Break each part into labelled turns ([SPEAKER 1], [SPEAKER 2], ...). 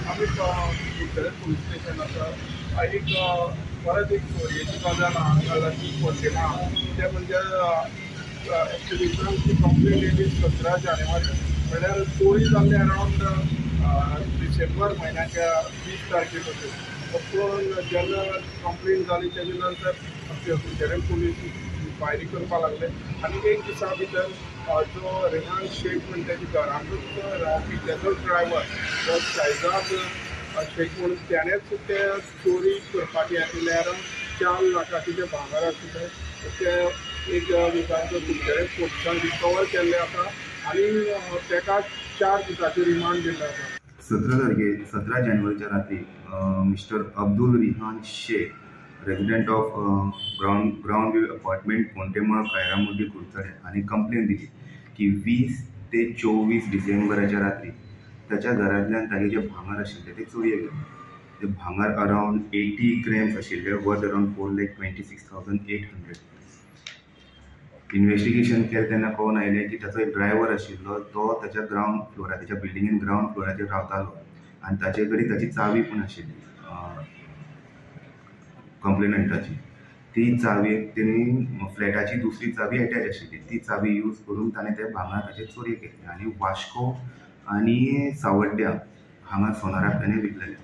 [SPEAKER 1] आमी Curchorem police station आसा. एक परत एक चोरयेची गजाल आहा ती फोर्टिना, ते म्हणजे एक्चुली कंप्लेन येयली 17 जानेवारी, म्हणल्यार चोरी जाल्ली अरावंड डिसेंबर म्हयन्याच्या 20 तारखे पासून. पूण जेन्ना कंप्लेन जाली तेजे नंतर कुडचडें पुलीस इन्क्वायरी करपाक लागले आनी एक दिसा भितर जो रेहान शेख म्हण तेच्या घरांतूच रावपी तेजो ड्रायव्हर जो शैजाद शेख म्हणून तेणेच ते चोरी करपाक हें केलें. अरावंड 4 लाखाचें जें भांगर आशिल्लें ते एक विकांचो कुडचडें पुलिसान रिकवर केल्लें आसा आनी तेका 4 दिसाचें रिमांड दिल्लें आसा.
[SPEAKER 2] 17 जानेवारीच्या रात्री mister Abdul Rihan Shaikh, resident of ground view apartment, Pontemal, Kaira Murdi, Curchorem हांणी कंप्लेन दिली की 20 ते 24 डिसेंबराच्या रात्री ताच्या घरांतल्यान तागे जें भांगर आशिल्लें तें चोरयेक गेलें. तें भांगर अरावंड 80 ग्रॅम्स आशिल्लें, वर्थ अरावंड 4,26,800. इन्वेस्टिगेशन केलें तेन्ना कळून आयलें की ताचो एक ड्रायव्हर आशिल्लो, तो ताच्या ग्रावंड फ्लोरार, ताच्या बिल्डिंगेन ग्रावंड फ्लोराचेर रावतालो आनी ताचे कडेन ताची चावी पूण आशिल्ली कंप्लेनंटाची. ती चावी तेणी फ्लॅटाची दुसरी चावी एटॅच आशिल्ली, ती चावी यूज करून ताणें तें भांगर ताचें चोरयेक केलें आनी वास्को आनी सावड्ड्या हांगा सोनाराक ताणें विकलेलें.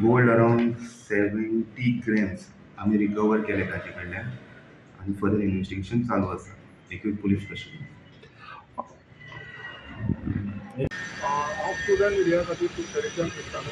[SPEAKER 2] गोल्ड अरावंड 70 ग्रॅम्स आमी रिकवर केले ताचे कडल्यान आनी फर्दर इन्वेस्टिगेशन चालू आसा एकवीस पुलीस स्टेशन.
[SPEAKER 1] हांव स्टुडंट मिडिया खातीर कुडचडेच्यान क्रिस्तानो.